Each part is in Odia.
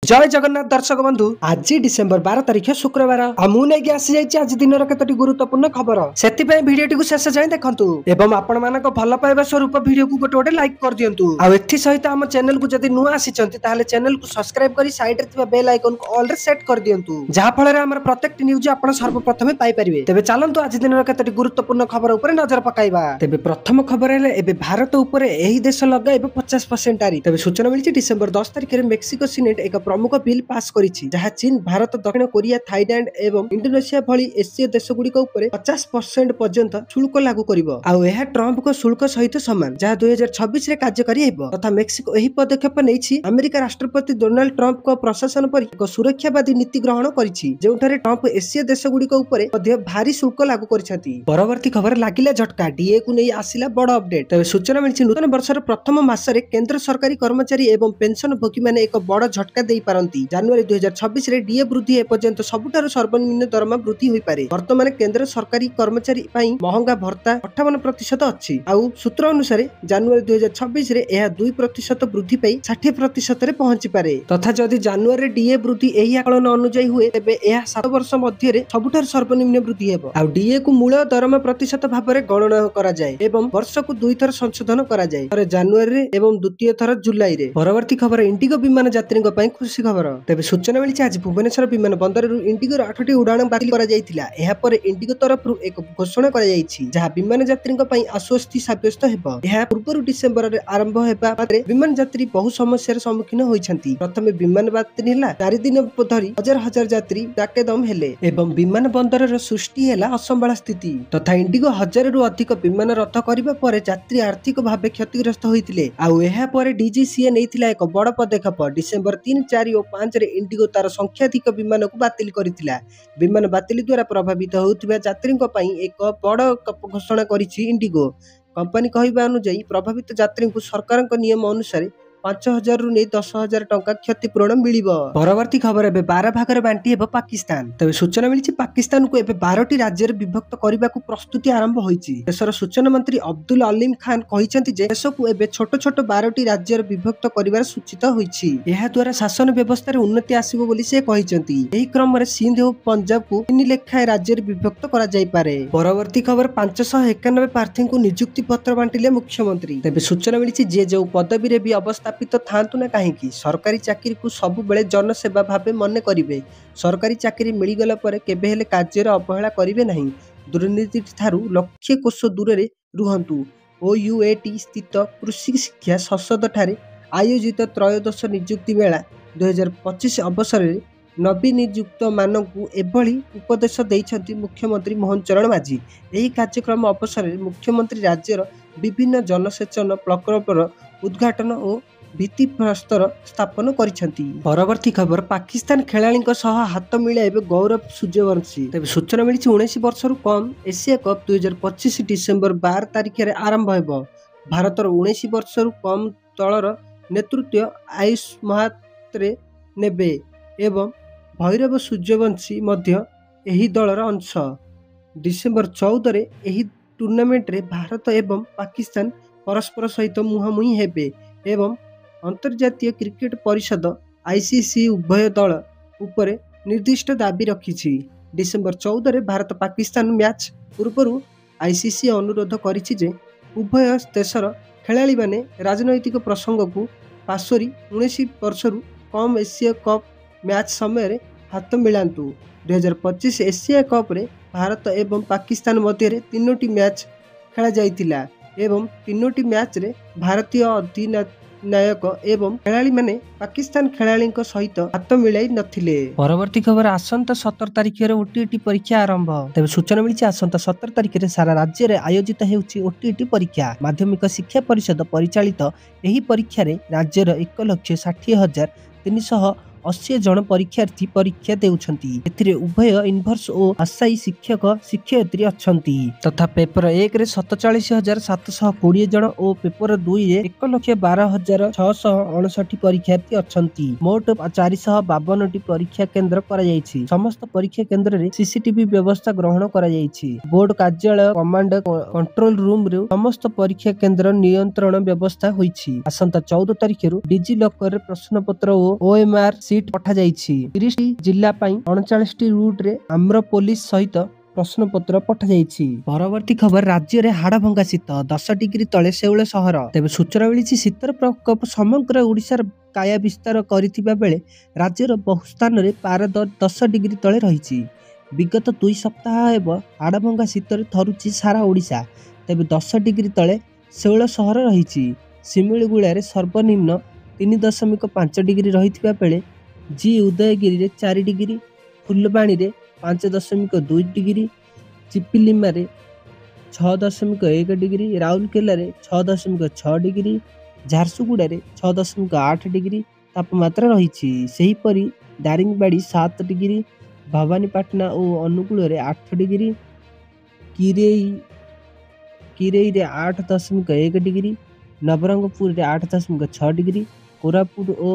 ଜୟ ଜଗନ୍ନାଥ ଦର୍ଶକ ବନ୍ଧୁ, ଆଜି ଡିସେମ୍ବର 12 ତାରିଖ ଶୁକ୍ରବାର, ଆଉ ମୁଁ ନେଇକି ଆସିଯାଇଛି ଆଜି ଦିନର କେତୋଟି ଗୁରୁତ୍ୱପୂର୍ଣ୍ଣ ଖବର। ସେଥିପାଇଁ ଭିଡିଓଟିକୁ ଶେଷ ଯାଏଁ ଦେଖନ୍ତୁ ଏବଂ ଆପଣ ମାନଙ୍କ ଭଲ ପାଇବା ସ୍ୱରୂପ ଭିଡିଓକୁ ଗୋଟେ ଗୋଟେ ଲାଇକ୍ କରିଦିଅନ୍ତୁ। ଆଉ ଏଥି ସହିତ ଆମ ଚ୍ୟାନେଲକୁ ଯଦି ନୂଆ ଆସିଛନ୍ତି, ତାହେଲେ ଚ୍ୟାନେଲକୁ ସବସ୍କ୍ରାଇବ କରି ସାଇଡରେ ଥିବା ବେଲ୍ ଆଇକନକୁ ଅଲରେ ସେଟ୍ କରିଦିଅନ୍ତୁ, ଯାହା ଫଳରେ ଆମର ପ୍ରତ୍ୟେକଟି ନ୍ୟୁଜ ଆପଣ ସର୍ବପ୍ରଥମେ ପାଇପାରିବେ। ତେବେ ଚାଲନ୍ତୁ ଆଜି ଦିନର କେତୋଟି ଗୁରୁତ୍ୱପୂର୍ଣ୍ଣ ଖବର ଉପରେ ନଜର ପକାଇବା। ତେବେ ପ୍ରଥମ ଖବର ହେଲେ, ଏବେ ଭାରତ ଉପରେ ଏହି ଦେଶ ଲଗାଇବ 50% ଟାରିଫ। ତେବେ ସୂଚନା ମିଳିଛି, ଡିସେମ୍ବର 10 ତାରିଖରେ ମେକ୍ସିକୋ ସିନେଟ ଏକ ପ୍ରମୁଖ ବିଲ୍ ପାସ୍ କରିଛି, ଯାହା ଚୀନ, ଭାରତ, ଦକ୍ଷିଣ କୋରିଆ, ଥାଇଲାଣ୍ଡ ଏବଂ ଇଣ୍ଡୋନେସିଆ ଭଳି ଏସୀୟ ଦେଶଗୁଡ଼ିକ ଉପରେ 50% ପର୍ଯ୍ୟନ୍ତ ଶୁଳ୍କ ଲାଗୁ କରିବ। ଆଉ ଏହା ଟ୍ରମ୍ପଙ୍କ ଶୁଳ୍କ ସହିତ ସମାନ, ଯାହା 2026ରେ କାର୍ଯ୍ୟକାରୀ ହେବ। ତଥା ମେକ୍ସିକୋ ଏହି ପଦକ୍ଷେପ ନେଇଛି ଆମେରିକା ରାଷ୍ଟ୍ରପତି ଡୋନାଲ୍ଡ ଟ୍ରମ୍ପଙ୍କ ପ୍ରଶାସନ ପରି ଏକ ସୁରକ୍ଷାବାଦୀ ନୀତି ଗ୍ରହଣ କରିଛି, ଯେଉଁଠାରେ ଟ୍ରମ୍ପ ଏସୀୟ ଦେଶଗୁଡ଼ିକ ଉପରେ ମଧ୍ୟ ଭାରୀ ଶୁଳ୍କ ଲାଗୁ କରିଛନ୍ତି। ପରବର୍ତ୍ତୀ ଖବର, ଲାଗିଲା ଝଟକା, ଡିଏ କୁ ନେଇ ଆସିଲା ବଡ ଅପଡେଟ୍। ତେବେ ସୂଚନା ମିଳିଛି, ନୂତନ ବର୍ଷର ପ୍ରଥମ ମାସରେ କେନ୍ଦ୍ର ସରକାରୀ କର୍ମଚାରୀ ଏବଂ ପେନସନ ଭୋଗୀମାନେ ଏକ ବଡ ଝଟକା ଦେଇପାରନ୍ତି। ଜାନୁଆରୀ 2026ରେ ଡିଏ ବୃଦ୍ଧି ଏପର୍ଯ୍ୟନ୍ତ ସବୁଠାରୁ ସର୍ବନିମ୍ନ ଦରମା ବୃଦ୍ଧି ହୋଇପାରେ। ବର୍ତ୍ତମାନ କେନ୍ଦ୍ର ସରକାରୀ କର୍ମଚାରୀ ପାଇଁ ମହଙ୍ଗା ଭତ୍ତା 58% ଅଛି, ଆଉ ସୂତ୍ର ଅନୁସାରେ ଜାନୁଆରୀ 2026ରେ ଏହା 2% ବୃଦ୍ଧି ପାଇ 60%ରେ ପହଞ୍ଚିପାରେ। ତଥା ଯଦି ଜାନୁଆରୀରେ ଡିଏ ବୃଦ୍ଧି ଏହି ଆକଳନ ଅନୁଯାୟୀ ହୁଏ, ତେବେ ଏହା 7 ବର୍ଷ ମଧ୍ୟରେ ସବୁଠାରୁ ସର୍ବନିମ୍ନ ବୃଦ୍ଧି ହେବ। ଆଉ ଡିଏ କୁ ମୂଳ ଦରମା ପ୍ରତିଶତ ଭାବରେ ଗଣନା କରାଯାଏ ଏବଂ ବର୍ଷକୁ ଦୁଇଥର ସଂଶୋଧନ କରାଯାଏ, ଥରେ ଜାନୁଆରୀରେ ଏବଂ ଦ୍ୱିତୀୟ ଥର ଜୁଲାଇରେ। ପରବର୍ତ୍ତୀ ଖବର, ଇଣ୍ଡିଗୋ ବିମାନ ଯାତ୍ରୀଙ୍କ ପାଇଁ ଖୁସି ଖବର। ତେବେ ସୂଚନା ମିଳିଛି, ଆଜି ଭୁବନେଶ୍ୱର ବିମାନ ବନ୍ଦରରୁ ଇଣ୍ଡିଗୋର 8ଟି ଉଡ଼ାଣ ବାତିଲ କରାଯାଇଥିଲା। ଏହାପରେ ଇଣ୍ଡିଗୋ ତରଫରୁ ଏକ ଘୋଷଣା କରାଯାଇଛି, ଯାହା ବିମାନ ଯାତ୍ରୀଙ୍କ ପାଇଁ ଆଶ୍ୱସ୍ତି ସାବ୍ୟସ୍ତ ହେବ। ଏହା ପୂର୍ବରୁ ଡିସେମ୍ବରରେ ଆରମ୍ଭ ହେବା ମାତ୍ରେ ବିମାନ ଯାତ୍ରୀ ବହୁ ସମସ୍ୟାର ସମ୍ମୁଖୀନ ହୋଇଛନ୍ତି। ପ୍ରଥମେ ବିମାନ ବାତିଲ ହେଲା, 4 ଦିନ ଧରି ହଜାର ହଜାର ଯାତ୍ରୀ ନାକେଦମ ହେଲେ ଏବଂ ବିମାନ ବନ୍ଦରର ସୃଷ୍ଟି ହେଲା ଅସମ୍ଭାଳ ସ୍ଥିତି। ତଥା ଇଣ୍ଡିଗୋ ହଜାରରୁ ଅଧିକ ବିମାନ ରଦ୍ଦ କରିବା ପରେ ଯାତ୍ରୀ ଆର୍ଥିକ ଭାବେ କ୍ଷତିଗ୍ରସ୍ତ ହୋଇଥିଲେ। ଆଉ ଏହା ପରେ ଡିଜିସିଏ ନେଇଥିଲା ଏକ ବଡ ପଦକ୍ଷେପ। ଡିସେମ୍ବର 3, 4 ଓ 5ରେ ଇଣ୍ଡିଗୋ ତାର ସଂଖ୍ୟାଧିକ ବିମାନକୁ ବାତିଲ କରିଥିଲା। ବିମାନ ବାତିଲ ଦ୍ୱାରା ପ୍ରଭାବିତ ହେଉଥିବା ଯାତ୍ରୀଙ୍କ ପାଇଁ ଏକ ବଡ ଘୋଷଣା କରିଛି ଇଣ୍ଡିଗୋ। କମ୍ପାନୀ କହିବା ଅନୁଯାୟୀ, ପ୍ରଭାବିତ ଯାତ୍ରୀଙ୍କୁ ସରକାରଙ୍କ ନିୟମ ଅନୁସାରେ 5,000ରୁ ନେଇ 10,000 ଟଙ୍କା କ୍ଷତିପୂରଣ ମିଳିବ। ପରବର୍ତ୍ତୀ ଖବର, ଏବେ 12 ଭାଗରେ ବାଣ୍ଟି ହେବ ପାକିସ୍ତାନ। ତେବେ ସୂଚନା ମିଳିଛି, ପାକିସ୍ତାନକୁ ଏବେ 12ଟି ରାଜ୍ୟରେ ବିଭକ୍ତ କରିବାକୁ ପ୍ରସ୍ତୁତି ଆରମ୍ଭ ହୋଇଛି। ଦେଶର ସୂଚନା ମନ୍ତ୍ରୀ ଅବଦୁଲ ଅଲିମ ଖାନ କହିଛନ୍ତି ଯେ ଦେଶକୁ ଏବେ ଛୋଟ ଛୋଟ 12ଟି ରାଜ୍ୟରେ ବିଭକ୍ତ କରିବାର ସୂଚିତ ହୋଇଛି। ଏହା ଦ୍ୱାରା ଶାସନ ବ୍ୟବସ୍ଥାରେ ଉନ୍ନତି ଆସିବ ବୋଲି ସେ କହିଛନ୍ତି। ଏହି କ୍ରମରେ ସିନ୍ଧ ଓ ପଞ୍ଜାବକୁ 3 ଲେଖାଏଁ ରାଜ୍ୟରେ ବିଭକ୍ତ କରାଯାଇପାରେ। ପରବର୍ତ୍ତୀ ଖବର, 591 ପ୍ରାର୍ଥୀଙ୍କୁ ନିଯୁକ୍ତି ପତ୍ର ବାଣ୍ଟିଲେ ମୁଖ୍ୟମନ୍ତ୍ରୀ। ତେବେ ସୂଚନା ମିଳିଛି, ଯିଏ ଯେଉଁ ପଦବୀରେ ବି ଅବସ୍ଥାପିତ ଥାଆନ୍ତୁ ନା କାହିଁକି, ସରକାରୀ ଚାକିରିକୁ ସବୁବେଳେ ଜନସେବା ଭାବେ ମନେ କରିବେ। ସରକାରୀ ଚାକିରି ମିଳିଗଲା ପରେ କେବେ ହେଲେ କାର୍ଯ୍ୟରେ ଅବହେଳା କରିବେ ନାହିଁ। ଦୁର୍ନୀତି ଠାରୁ ଲକ୍ଷେ କୋଶ ଦୂରରେ ରୁହନ୍ତୁ। ଓୟୁଏଟି ସ୍ଥିତ କୃଷି ଶିକ୍ଷା ସଂସଦଠାରେ ଆୟୋଜିତ ତ୍ରୟୋଦଶ ନିଯୁକ୍ତି ମେଳା 2025 ଅବସରରେ ନବନିଯୁକ୍ତମାନଙ୍କୁ ଏଭଳି ଉପଦେଶ ଦେଇଛନ୍ତି ମୁଖ୍ୟମନ୍ତ୍ରୀ ମୋହନ ଚରଣ ମାଝୀ। ଏହି କାର୍ଯ୍ୟକ୍ରମ ଅବସରରେ ମୁଖ୍ୟମନ୍ତ୍ରୀ ରାଜ୍ୟର ବିଭିନ୍ନ ଜଳସେଚନ ପ୍ରକଳ୍ପର ଉଦ୍ଘାଟନ ଓ ଭିତ୍ତିପ୍ରସ୍ତର ସ୍ଥାପନ କରିଛନ୍ତି। ପରବର୍ତ୍ତୀ ଖବର, ପାକିସ୍ତାନ ଖେଳାଳିଙ୍କ ସହ ହାତ ମିଳାଇବେ ଗୌରବ ସୂର୍ଯ୍ୟବଂଶୀ। ତେବେ ସୂଚନା ମିଳିଛି, 19 ବର୍ଷରୁ କମ୍ ଏସିଆ କପ୍ 2025 ଡିସେମ୍ବର 12 ତାରିଖରେ ଆରମ୍ଭ ହେବ। ଭାରତର 19 ବର୍ଷରୁ କମ୍ ଦଳର ନେତୃତ୍ୱ ଆୟୁଷ ମହାତ୍ରେ ନେବେ ଏବଂ ଭୈରବ ସୂର୍ଯ୍ୟବଂଶୀ ମଧ୍ୟ ଏହି ଦଳର ଅଂଶ। ଡିସେମ୍ବର 14ରେ ଏହି ଟୁର୍ଣ୍ଣାମେଣ୍ଟରେ ଭାରତ ଏବଂ ପାକିସ୍ତାନ ପରସ୍ପର ସହିତ ମୁହାଁମୁହିଁ ହେବେ ଏବଂ ଅନ୍ତର୍ଜାତୀୟ କ୍ରିକେଟ ପରିଷଦ ଆଇସିସି ଉଭୟ ଦଳ ଉପରେ ନିର୍ଦ୍ଦିଷ୍ଟ ଦାବି ରଖିଛି। ଡିସେମ୍ବର 14ରେ ଭାରତ ପାକିସ୍ତାନ ମ୍ୟାଚ୍ ପୂର୍ବରୁ ଆଇସିସି ଅନୁରୋଧ କରିଛି ଯେ ଉଭୟ ଦେଶର ଖେଳାଳିମାନେ ରାଜନୈତିକ ପ୍ରସଙ୍ଗକୁ ପାଶୋରି 19 ବର୍ଷରୁ କମ୍ ଏସୀୟ କପ୍ ମ୍ୟାଚ୍ ସମୟରେ ହାତ ମିଳାନ୍ତୁ। 2025 ଏସିଆ କପ୍ରେ ଭାରତ ଏବଂ ପାକିସ୍ତାନ ମଧ୍ୟରେ ତିନୋଟି ମ୍ୟାଚ୍ ଖେଳାଯାଇଥିଲା ଏବଂ ତିନୋଟି ମ୍ୟାଚ୍ରେ ଭାରତୀୟ ଅଧିନାୟକ ଏବଂ ଖେଳାଳିମାନେ ପାକିସ୍ତାନ ଖେଳାଳିଙ୍କ ସହିତ ହାତ ମିଳାଇ ନଥିଲେ। ପରବର୍ତ୍ତୀ ଖବର, ଆସନ୍ତା 17 ତାରିଖରେ ଓଟିଇଟି ପରୀକ୍ଷା ଆରମ୍ଭ। ତେବେ ସୂଚନା ମିଳିଛି, ଆସନ୍ତା 17 ତାରିଖରେ ସାରା ରାଜ୍ୟରେ ଆୟୋଜିତ ହେଉଛି ଓଟିଇଟି ପରୀକ୍ଷା। ମାଧ୍ୟମିକ ଶିକ୍ଷା ପରିଷଦ ପରିଚାଳିତ ଏହି ପରୀକ୍ଷାରେ ରାଜ୍ୟର 1,60,380 ଜଣ ପରୀକ୍ଷାର୍ଥୀ ପରୀକ୍ଷା ଦେଉଛନ୍ତି। ଏଥିରେ ଉଭୟ ଇନଭର୍ସ ଓ ଆଶାୟୀ ଶିକ୍ଷକ ଶିକ୍ଷୟିତ୍ରୀ ଅଛନ୍ତି। ତଥା ପେପର 1ରେ 47,720 ଜଣ ଓ ପେପର 2ରେ 1,12,659 ପରୀକ୍ଷାର୍ଥୀ ଅଛନ୍ତି। ମୋଟ 452ଟି ପରୀକ୍ଷା କେନ୍ଦ୍ର କରାଯାଇଛି। ସମସ୍ତ ପରୀକ୍ଷା କେନ୍ଦ୍ରରେ ସିସିଟିଭି ବ୍ୟବସ୍ଥା ଗ୍ରହଣ କରାଯାଇଛି। ବୋର୍ଡ କାର୍ଯ୍ୟାଳୟ କମାଣ୍ଡ କଣ୍ଟ୍ରୋଲ ରୁମରୁ ସମସ୍ତ ପରୀକ୍ଷା କେନ୍ଦ୍ର ନିୟନ୍ତ୍ରଣ ବ୍ୟବସ୍ଥା ହୋଇଛି। ଆସନ୍ତା 14 ତାରିଖରୁ ଡିଜି ଲକରରେ ପ୍ରଶ୍ନପତ୍ର ଓ ଓଏମଆର ସିଟ୍ ପଠାଯାଇଛି। 30ଟି ଜିଲ୍ଲା ପାଇଁ 39ଟି ରୁଟ୍ରେ ଆମ୍ରପୋଲିସ ସହିତ ପ୍ରଶ୍ନପତ୍ର ପଠାଯାଇଛି। ପରବର୍ତ୍ତୀ ଖବର, ରାଜ୍ୟରେ ହାଡ଼ଭଙ୍ଗା ଶୀତ, 10 ଡିଗ୍ରୀ ତଳେ ଶେଉଳ ସହର। ତେବେ ସୂଚନା ମିଳିଛି, ଶୀତର ପ୍ରକୋପ ସମଗ୍ର ଓଡ଼ିଶାର କାୟା ବିସ୍ତାର କରିଥିବା ବେଳେ ରାଜ୍ୟର ବହୁ ସ୍ଥାନରେ ପାରଦ 10 ଡିଗ୍ରୀ ତଳେ ରହିଛି। ବିଗତ 2 ସପ୍ତାହ ହେବ ହାଡ଼ଭଙ୍ଗା ଶୀତରେ ଥରୁଛି ସାରା ଓଡ଼ିଶା। ତେବେ 10 ଡିଗ୍ରୀ ତଳେ ଶେଉଳ ସହର ରହିଛି। ଶିମିଳିଗୁଡ଼ାରେ ସର୍ବନିମ୍ନ 3.5 ଡିଗ୍ରୀ ରହିଥିବା ବେଳେ ଜି ଉଦୟଗିରିରେ 4 ଡିଗ୍ରୀ, ଫୁଲବାଣୀରେ 5.2 ଡିଗ୍ରୀ, ଚିପିଲିମାରେ 6.1 ଡିଗ୍ରୀ, ରାଉରକେଲାରେ 6.6 ଡିଗ୍ରୀ, ଝାରସୁଗୁଡ଼ାରେ 6.8 ଡିଗ୍ରୀ ତାପମାତ୍ରା ରହିଛି। ସେହିପରି ଦାରିଙ୍ଗବାଡ଼ି 7 ଡିଗ୍ରୀ, ଭବାନୀପାଟଣା ଓ ଅନୁଗୁଳରେ 8 ଡିଗ୍ରୀ, କିରେଇରେ 8.1 ଡିଗ୍ରୀ, ନବରଙ୍ଗପୁରରେ 8.6 ଡିଗ୍ରୀ, କୋରାପୁଟ ଓ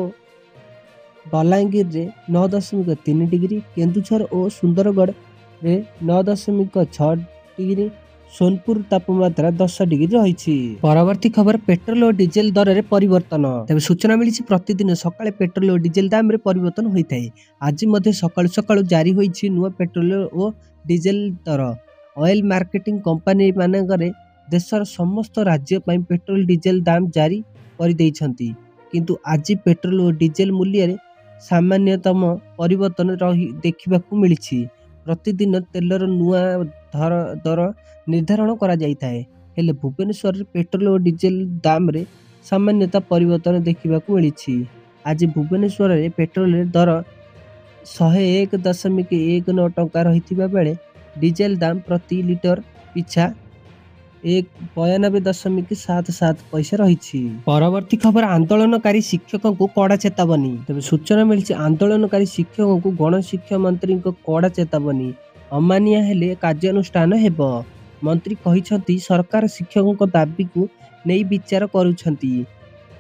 ବଲାଙ୍ଗୀରରେ 9.3 ଡିଗ୍ରୀ, କେନ୍ଦୁଝର ଓ ସୁନ୍ଦରଗଡ଼ରେ 9.6 ଡିଗ୍ରୀ, ସୋନପୁର ତାପମାତ୍ରା 10 ଡିଗ୍ରୀ ରହିଛି। ପରବର୍ତ୍ତୀ ଖବର, ପେଟ୍ରୋଲ ଓ ଡିଜେଲ ଦରରେ ପରିବର୍ତ୍ତନ। ତେବେ ସୂଚନା ମିଳିଛି, ପ୍ରତିଦିନ ସକାଳେ ପେଟ୍ରୋଲ ଓ ଡିଜେଲ ଦାମରେ ପରିବର୍ତ୍ତନ ହୋଇଥାଏ। ଆଜି ମଧ୍ୟ ସକାଳୁ ସକାଳୁ ଜାରି ହୋଇଛି ନୂଆ ପେଟ୍ରୋଲ ଓ ଡିଜେଲ ଦର। ଅଏଲ ମାର୍କେଟିଂ କମ୍ପାନୀ ମାନଙ୍କରେ ଦେଶର ସମସ୍ତ ରାଜ୍ୟ ପାଇଁ ପେଟ୍ରୋଲ ଡିଜେଲ ଦାମ ଜାରି କରିଦେଇଛନ୍ତି। କିନ୍ତୁ ଆଜି ପେଟ୍ରୋଲ ଓ ଡିଜେଲ ମୂଲ୍ୟରେ ସାମାନ୍ୟତମ ପରିବର୍ତ୍ତନ ରହି ଦେଖିବାକୁ ମିଳିଛି। ପ୍ରତିଦିନ ତେଲର ନୂଆ ଦର ନିର୍ଦ୍ଧାରଣ କରାଯାଇଥାଏ। ହେଲେ ଭୁବନେଶ୍ୱରରେ ପେଟ୍ରୋଲ ଓ ଡିଜେଲ ଦାମରେ ସାମାନ୍ୟତା ପରିବର୍ତ୍ତନ ଦେଖିବାକୁ ମିଳିଛି। ଆଜି ଭୁବନେଶ୍ୱରରେ ପେଟ୍ରୋଲର ଦର 101.19 ଟଙ୍କା ରହିଥିବା ବେଳେ ଡିଜେଲ ଦାମ ପ୍ରତି ଲିଟର ପିଛା 92.77 ପଇସା ରହିଛି। ପରବର୍ତ୍ତୀ ଖବର, ଆନ୍ଦୋଳନକାରୀ ଶିକ୍ଷକଙ୍କୁ କଡ଼ା ଚେତାବନୀ। ତେବେ ସୂଚନା ମିଳିଛି, ଆନ୍ଦୋଳନକାରୀ ଶିକ୍ଷକଙ୍କୁ ଗଣଶିକ୍ଷା ମନ୍ତ୍ରୀଙ୍କ କଡ଼ା ଚେତାବନୀ। ଅମାନିଆ ହେଲେ କାର୍ଯ୍ୟାନୁଷ୍ଠାନ ହେବ। ମନ୍ତ୍ରୀ କହିଛନ୍ତି, ସରକାର ଶିକ୍ଷକଙ୍କ ଦାବିକୁ ନେଇ ବିଚାର କରୁଛନ୍ତି।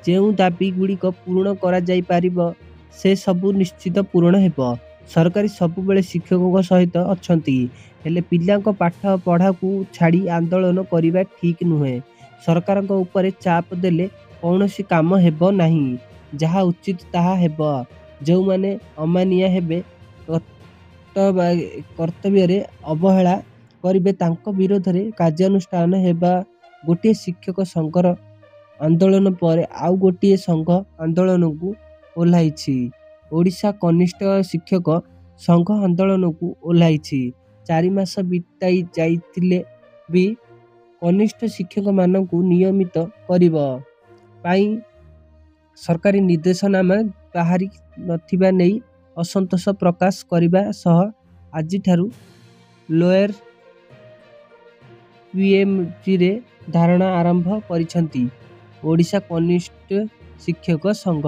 ଯେଉଁ ଦାବି ଗୁଡ଼ିକ ପୂରଣ କରାଯାଇପାରିବ ସେ ସବୁ ନିଶ୍ଚିତ ପୂରଣ ହେବ। ସରକାର ସବୁବେଳେ ଶିକ୍ଷକଙ୍କ ସହିତ ଅଛନ୍ତି। ହେଲେ ପିଲାଙ୍କ ପାଠ ପଢ଼ାକୁ ଛାଡ଼ି ଆନ୍ଦୋଳନ କରିବା ଠିକ୍ ନୁହେଁ। ସରକାରଙ୍କ ଉପରେ ଚାପ ଦେଲେ କୌଣସି କାମ ହେବ ନାହିଁ। ଯାହା ଉଚିତ ତାହା ହେବ। ଯେଉଁମାନେ ଅମାନିଆ ହେବେ, କର୍ତ୍ତବ୍ୟରେ ଅବହେଳା କରିବେ, ତାଙ୍କ ବିରୋଧରେ କାର୍ଯ୍ୟାନୁଷ୍ଠାନ ହେବ। ଗୋଟିଏ ଶିକ୍ଷକ ସଂଘର ଆନ୍ଦୋଳନ ପରେ ଆଉ ଗୋଟିଏ ସଂଘ ଆନ୍ଦୋଳନକୁ ଓହ୍ଲାଇଛି। ଓଡ଼ିଶା କନିଷ୍ଠ ଶିକ୍ଷକ ସଂଘ ଆନ୍ଦୋଳନକୁ ଓହ୍ଲାଇଛି। 4 ମାସ ବିତାଇ ଯାଇଥିଲେ ବି କନିଷ୍ଠ ଶିକ୍ଷକମାନଙ୍କୁ ନିୟମିତ କରିବା ପାଇଁ ସରକାରୀ ନିର୍ଦ୍ଦେଶନାମା ବାହାରି ନଥିବା ନେଇ ଅସନ୍ତୋଷ ପ୍ରକାଶ କରିବା ସହ ଆଜିଠାରୁ ଲୋୟର ପିଏମ୍ଜିରେ ଧାରଣା ଆରମ୍ଭ କରିଛନ୍ତି ଓଡ଼ିଶା କନିଷ୍ଠ ଶିକ୍ଷକ ସଂଘ।